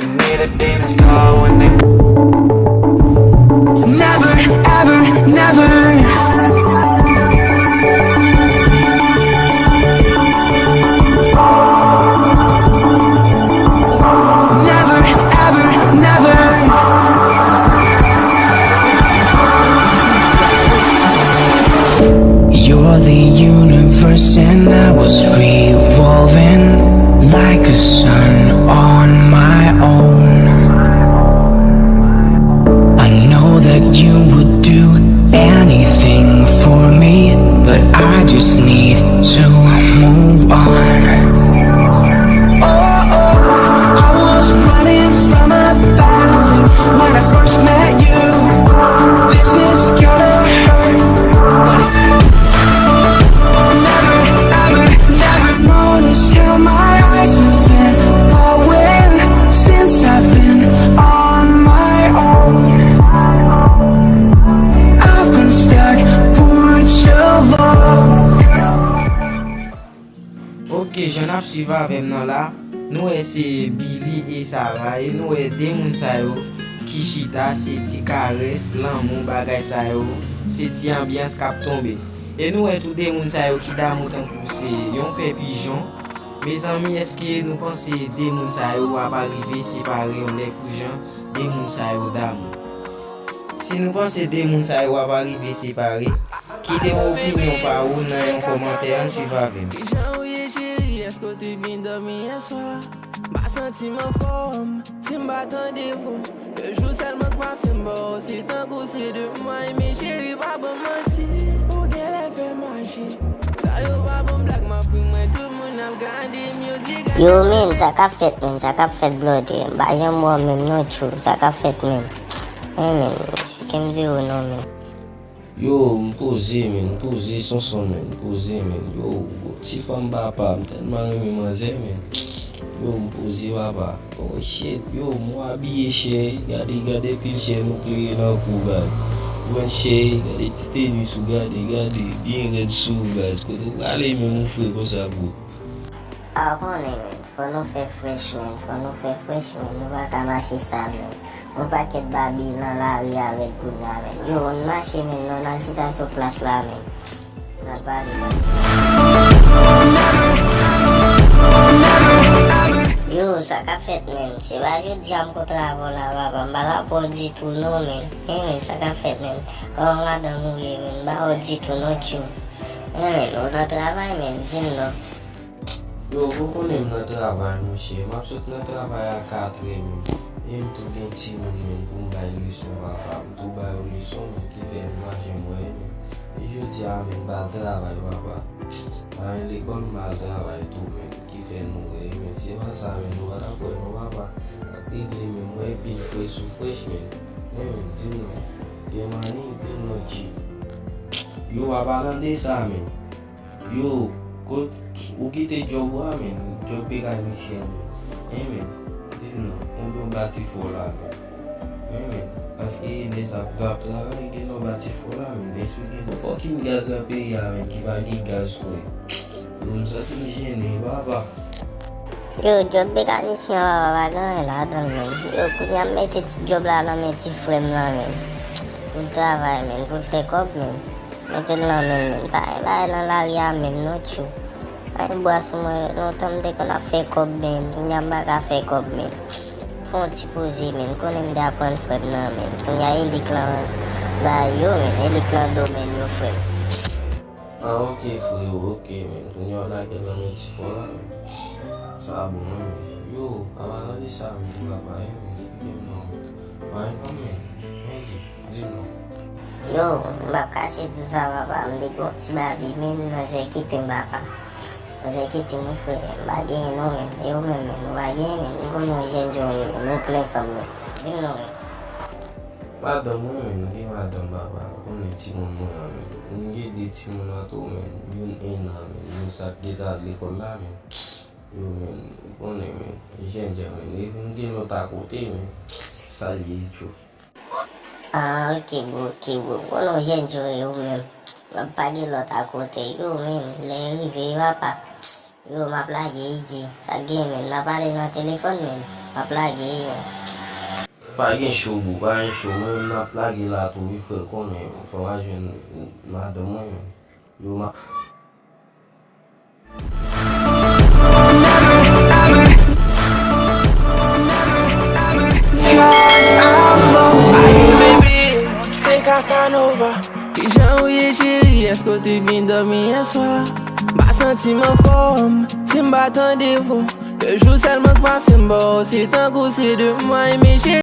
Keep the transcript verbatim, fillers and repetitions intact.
Made the demons call when they. Never, ever, never. Never, ever, never. You're the universe and I was revolving like a sun on my own. I know that you would do anything for me, but I just need to move on. Oh, oh, I was running from a bad thing when I first met you. This is gonna hurt, but never, ever, never. Notice how my eyes have been glowing since I've been on my own. I've been stuck for too long. Ok, jan n ap swiv avè m nan la, nou wè se Billy e Sarah, e nou wè de moun sa yo ki chita, se ti karès, lanmou, bagay sa yo, se ti anbyans k ap tonbe. E nou wè tou de moun sa yo ki damou tankou se yon pè pijon. Mezanmi, èske nou panse de moun sa yo ap arive separe yon lè pou jan de moun sa yo damou? Si nou panse de moun sa yo ap arive separe, kite opinyon pa ou nan yon kòmantè, ann swiv avè m. Kijan ou ye, cheri? Èske w te byen dòmi yè swa? M pa santi m anfòm si m pa tande vo. De jou sèlman k pase m bò w, se tankou se de mwa, men cheri, pa ban m manti. Ou genlè fè maji. Sa yo pa ban m blag, m ap ri, mwen tout moun ap gade m, yo di gade. Yo, men, sa k ap fèt, men, sa k ap fèt, blòdè? M pa janm wè w menm non, tchou, sa k ap fèt, men? Men, men, kenbe w non, men. Yo, m poze, men, m poze, Sonson, men, m poze, men. Yo, ti fanm papa, m tèlman renmen manzè, men. Yo, m poze, papa. Oh, shit, yo, m abiye chè, gade, gade pil chè nou klere nan kou, baz. Mwen chè, gade ti tenis ou, gade, gade, byen rèd sou ou, baz. Kote w prale, men, ou fre konsa, bro? A, w konnen, men, fò nou fè fresh, men, fò nou fè fresh, men, nou pa ka mache sal, men. Yon pakèt babi nan lari a rèd kounye a, men. Yo, ann mache, men, non, n al chita sou plas la, men. N al pale, men. Yo, sa k ap fèt, men? Se pa jodi a m kontre avè w la, papa. M pa la pou w ditou, non, men. Hen, men, sa k ap fèt, men? Kòman madanm ou ye, men? M pa wè w ditou, non, tchou. Hen, men, ou nan travay, men? Di m, non. Yo, ou konnen m nan travay, monchè. M ap sot nan travay a katrè, men. E m tou gen timoun, men, pou m bay leson, papa. M tou ba yo leson, men, ki fè m pa janm wè yo, men. E jodi a, men, m pa al travay, papa. Pa gen lekòl, m pa al travay tou, men, ki fè nou wè, men. Se pa sa, men, nou pa t ap wè, non, papa. Ak regle, men, mwen, epi l fresh sou fresh, men. Men, men, di m non. Gen mani, di m non, G. Yo, apa nan de sa, men. Yo, kot ou kite djòb ou a, men? Djòb mekanisyen an, men. Hen, men, di m non, konbyen w bati fò la, men? Hen, men, paske lè sa pou ap travay, gen lè w bati fò la, men. Eksplike m. Fòkin gaz nan peyi a, men, ki pa gen gaz, frè. Yo, m santi m jennen, papa. Yo, djòb mekanisyen an, papa, pa gen anyen ladan l, men. Yo, kounye a m mete ti djòb la nan men ti frè m lan, men. Pou l travay, men, pou l fè kòb, men. Mete l nan men l, men. Pa gen bagay nan lari a menm non, tchou. Pa gen bwa sou mwen, lontan m te konn ap fè kòb, men. Kounye a m pa ka fè kòb, men. Fè yon ti poze, men. Konnen m te aprann frè m nan, men. Kounye a elik lan ba yo, men. Elik lan do men yo, frè m. Ah, ok, freo, ok, men. Kounye a w lage l nan men ti fò la, men. Sa bon, men. Yo, apa nan de sa, men, papa, men. Kite m non, men. Pa gen fanm, men. Men, di m non. Yo, m p ap kache di w sa, papa. M te gen yon ti babi, men, manzè kite m, papa. Manzè kite m, wi, frè. M pa genyen non, men. E ou menm, men, ou pa genyen, men. M konnen w jèn jan w ye, men. Ou plen fanm, men. Di m non, men. Madanm mwen, men, m gen madanm, papa. Ou konnen timoun mwen an, men. M gen de timoun an tou, men. Youn en an, men. Youn sa k gentan al lekòl la, men. Yo, men, ou konnen, men. Jèn jan, men. Epi m gen lòt akote, men. Sa l ye, tchou. Ah, ok, bro, ok, bro. Bon, non, jèn jan w ye ou menm. Pa gen lòt akote. Yo, men, lè rive, papa. Yo, m ap lage, Idji. Sa k gen, men? N a pale nan telefòn, men. M ap lage yo. Pa gen cho bro, pa gen cho. Mwen menm m ap lage la tou wi frè, konnen fò m al jwenn madanm mwen. Yo ma. Kijan ou ye cheri, èske w te byen dòmi yè swa? M pa santi m anfòm si m pa tande vwa w. De jou sèlman k pase m ba w, se tankou se de mwa. E men cheri,